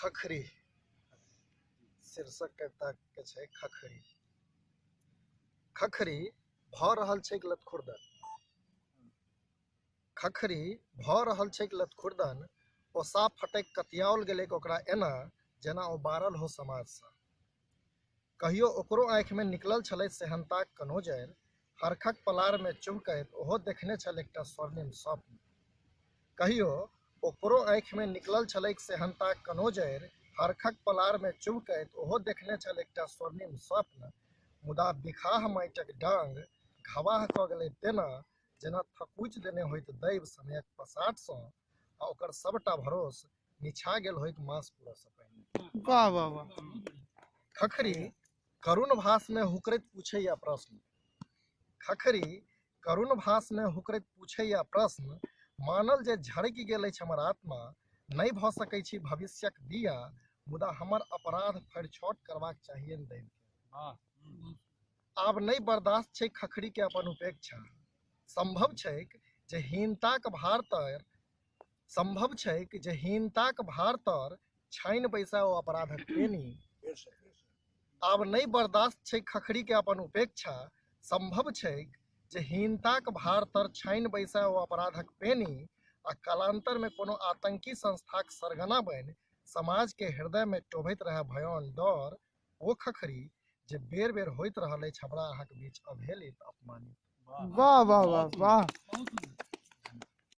खखरी शीर्षक कविता के छै खखरी। खखरी भऽ रहल छैक लतखुर्दन। खखरी भऽ रहल छैक लतखुर्दन, ओसा फटकि कतियाओल गेलैक ओकरा एना जेना ओ बारल हो समाजसँ। कहियो ओकरो आँखिमे निकलल छलै सेहन्ताक कनोजरि, हरखक पलारमे चुभकैत ओहो देखने छल एकटा स्वर्णिम स्वप्न। कहियो ओकरो आँखिमे निकलल छलैक सेहन्ताक कनोजरि, हरखक पलारमे चुभकैत ओहो देखने छल एकटा स्वर्णिम स्वप्न। मुदा बिखाह माटिक डांग घबाह कऽ गेलै तेना जेना थकुचि देने होइत दैव समयक पसाटसँ आ ओकर सबटा भरोस निछा गेल होइत मास पूरऽसँ पहिने। वाह वाह वाह। खखरी करुण भासमे हुकरैत पूछैया प्रश्न। खखरी करुण भासमे हुकरैत पूछैया प्रश्न, मानल जे झरकि गेल अछि हमर आत्मा, नहि भऽ सकै छी भविष्यक बिया, मुदा हमर अपराध फरिछौट करबाक चाहियनि दैवके। आब नहि बर्दाश्त छै खखरीके अपन उपेक्षा। संभव छैक जे हीनताक भार तर संभव छैक जे हीनताक भार तर छानि बैसाय ओ अपराधक पेनी। आब नहि बर्दाश्त छै खखरीके अपन उपेक्षा। संभव छैक जे हीनताक भार तर छानि बैसाय ओ अपराधक पेनी आ कालांतरमे कोनो आतंकी संस्थाक सरगना बनि समाजके हृदयमे टोभैत रहए भयान डर, ओ खखरी जे बेर बेर होइत रहल अछि हमरा अहाँक बीच अवहेलित अपमानित। वाह वाह वाह वाह।